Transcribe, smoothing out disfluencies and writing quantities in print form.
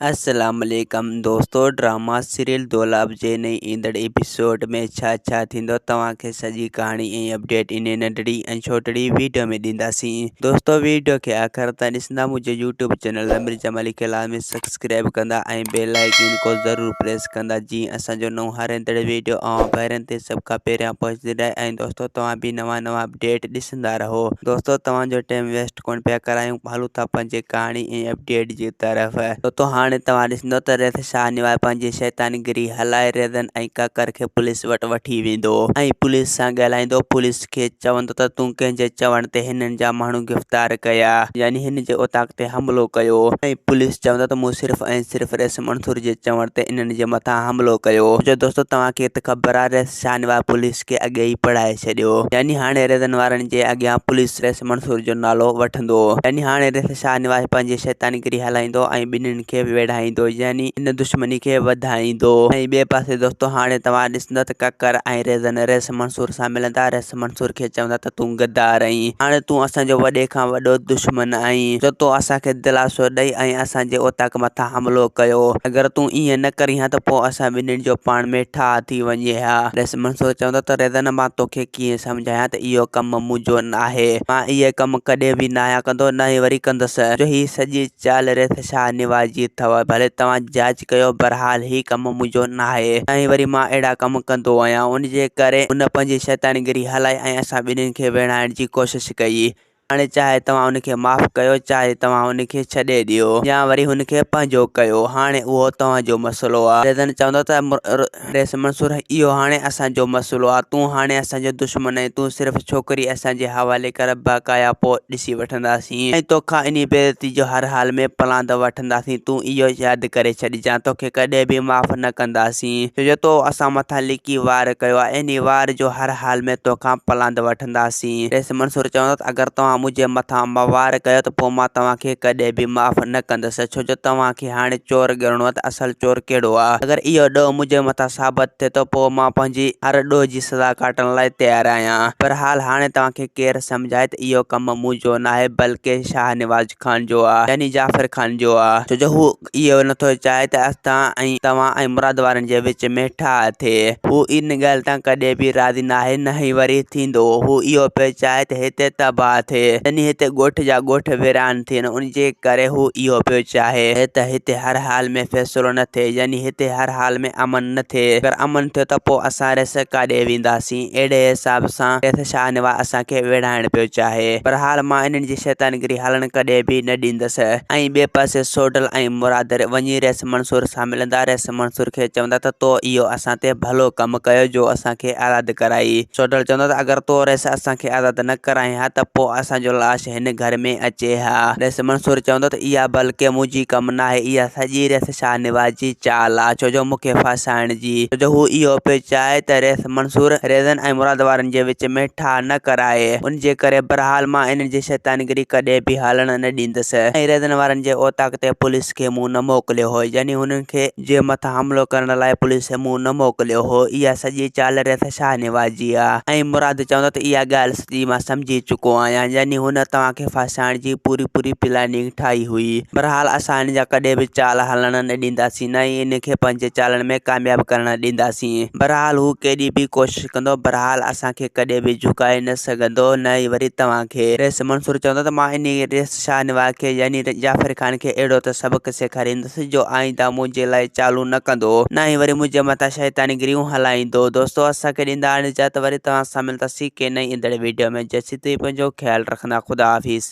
السلام عليڪم دوستو ڊراما سيريل دولاب جي نئين ايندڙ ايپيسوڊ ۾ ڇا ڇا ٿيندو توهان کي سڄي ڪهاڻي ۽ اپڊيٽ انهي ننڍڙي ۽ ڇوٽڙي ويڊيو ۾ ڏينداسين دوستو ويڊيو کي آخر تائين ڏسندا منهنجي يوٽيوب چينل امير جمالي کي لازمي سبسڪرائب ڪندا ۽ بيل آئيڪن کو ضرور پريس ڪندا جيئن اسان جو نئون هر ايندڙ ويڊيو اوهان ڀائرن تي سڀ کان پهريان پهچندي رهي ۽ دوستو توهان به نوان نوان اپڊيٽ ڏسندا رهو دوستو توهان جو ٽائيم ويسٽ ڪونه پيا ڪرايون هلون ٿا پنهنجي ڪهاڻي ۽ اپڊيٽ جي طرف. دوستو هاڻي توهان ڏسندو ته ريس شاهنواز پنهنجي شيطاني گري هلائي ريزن ۽ ڪڪر کي پوليس وٽ وٺي ويندو ۽ پوليس سان ڳالهائيندو پوليس کي چوندو ته تون ڪنهن جي چوڻ تي هنن جا ماڻهو گرفتار ڪيا يعني هن جي اوطاق تي حملو ڪيو ۽ پوليس چوندو ته مون صرف ۽ صرف ريس منصور جي چوڻ تي انهن جي مٿان حملو ڪيو جو دوستو توهان کي ته خبر آهي ريس شاهنواز پوليس کي اڳي ئي پڙهائي ڇڏيو يعني هاڻي ريزن وارن جي اڳيان پوليس ريس منصور جو نالو وٺندو يعني هاڻي ريس شاهنواز پنهنجي شيطانگري هلائيندو ۽ ٻنهين کي ويڙهائيندو يعني ان دشمني کي وڌائيندو ۽ ٻئي پاسي دوستو هاڻي توهان ڏسندو ته ڪڪر ۽ ريزن ريس منصور سان ملندا ريس منصور کي چوندا ته تون غدار آهين هاڻي تون اسان جو وڏي کان وڏو دشمن آهين جو تو اسان کي دلاسو ڏئي ۽ اسان جي اوطاق مٿان حملو ڪيو اگر تون ائين نه ڪرين ها ته پوء اسان ٻنهين جو پاڻ ۾ ٺاهه ٿي وڃي ها. رئيس منصور چوندو ته ريزن مان توکي ڪيئن سمجهايان ته اهو ڪم منهنجو ناهي. مان اهي ڪم ڪڏهن به ناهيان ڪندو نه ئي وري ڪندس. جو هي سڄي چال رئيس شاهنواز جي اٿئو. ڀلي توهان جاچ ڪيو بهرحال هي ڪم منهنجو ناهي. نه ئي وري مان اهڙا ڪم ڪندو آهيان. ان جي ڪري هن پنهنجي شيطانگري هلائي ۽ اسان ٻنهين کي ويڙهائڻ جي ڪوشش ڪئي. هاڻي چاهي توهان ان کي معاف ڪيو چاهي توهان ان کي ڇڏي ڏيو يا وري هن کي پنهنجو ڪيو هاڻي اهو توهان جو مسئلو آ. ريزن چوندو ته رئيس منصور اهو هاڻي اسان جو مسئلو آ تون هاڻي اسان جو دشمن آهين تون صرف ڇوڪري اسان جي حوالي ڪر باقايا پوء ڏسي وٺنداسين ۽ توکان انهي بيعزتي جو هر حال ۾ پلاند وٺنداسين تون اهو ياد ڪري ڇڏجان توکي ڪڏهن به معاف نه ڪنداسين ڇو جو تو اسان مٿان لڪي وار ڪيو آ انهي وار جو هر حال ۾ توکان پلاند وٺنداسين. رئيس منصور چوندو ته اگر توهان منهنجي مٿان وار ڪيو ته پوء مان توهان کي ڪڏهن به معاف نه ڪندس، ڇو جو توهان کي هاڻي چور ڳڻڻو آهي ته اصل چور ڪهڙو آهي. اگر اهو ڏوهه منهنجي مٿان ثابت ٿئي ته پوء مان پنهنجي هر ڏوهه جي سزا ڪاٽڻ لاء تيار آهيان. بهرحال هاڻي توهان کي ڪير سمجهائي ته اهو ڪم منهنجو ناهي بلڪه شاهنواز خان جو آهي يعني جعفر خان جو آهي، ڇو جو هو اهو نٿو چاهي ته اسان ۽ توهان ۽ مراد وارن جي وچ ۾ ٺاهه ٿئي. هو ان ڳالهه تان ڪڏهن به راضي ناهي نه ئي وري ٿيندو. هو اهو پيو چاهي ته هتي تباهه ٿئي. يعني هتي ڳوٺ جا ڳوٺ ويران ٿين. ان جي ڪري هو اهو پيو چاهي ته هتي هر حال ۾ فيصلو نه ٿئي. يعني هتي هر حال ۾ امن نه ٿئي. اگر امن ٿيو ته پوء اسان ريس ڪاڏي وينداسين. اهڙي حساب سان ريس شاهنواز اسان کي ويڙهائڻ پيو چاهي. بهرحال مان انهن جي شيطانگري هلڻ ڪڏهن به نه ڏيندس. ۽ ٻئي پاسي سوڍل ۽ مراد وڃي رئيس منصور سان ملندا. رئيس منصور کي چوندا ته تو اهو اسان تي ڀلو ڪم ڪيو جو اسان کي آزاد ڪرائي. سوڍل چوندو ته اگر تو رئيس اسان کي آزاد نه ڪرائين ها ته پوء اسان جو لاش هن گهر ۾ اچي ها. رئيس منصور چوندو ته اها بلڪه منهنجي ڪم ناهي اها سڄي رئيس شاهنواز جي چال آ ڇو جو مون کي ڦاسائڻ جي. ڇو جو هو اهو پيو چاهي ته رئيس منصور ريزن ۽ مراد وارن جي وچ ۾ ٺاهه نه ڪرائي. ان جي ڪري بهرحال مان انهن جي شيطانگري ڪڏهن به هلڻ نه ڏيندس ۽ ريزن وارن جي اوطاق تي پوليس کي مون نه موڪليو هو يعني هنن کي جي مٿان حملو ڪرڻ لاء پوليس مون نه موڪليو هو اها سڄي چال ريس شاهنواز جي آ ۽ مراد چوندو ته اها ڳالهه سڄي مان سمجهي چڪو آهيان يعني هن توهان کي ڦاسائڻ جي پوري پوري پلاننگ ٺاهي هئي بهرحال اسان هن جا ڪڏهن به چال هلڻ نه ڏينداسين نه ئي ان کي پنهنجي چالن ۾ ڪامياب ڪرڻ ڏينداسين بهرحال هو ڪيڏي به ڪوشش ڪندو بهرحال اسان کي ڪڏهن به جهڪائي نه سگهندو نه ئي وري توهان کي. رئيس منصور چوندو ته مان انهيء رئيس شاهنواز کي يعني جعفر خان کي اهڙو ته سبق سيکاريندس جو آئنده منهنجي لاء چالون نه ڪندو نه ئي وري منهنجي مٿان شيطاني گريون هلائيندو. دوستو اسان کي ڏيندا هاڻي اجازت وري توهان سان ملنداسين ڪنهن نئين ايندڙ ويڊيو ۾ جيسين تائين پنهنجو خيال رکندا خدا حافظ.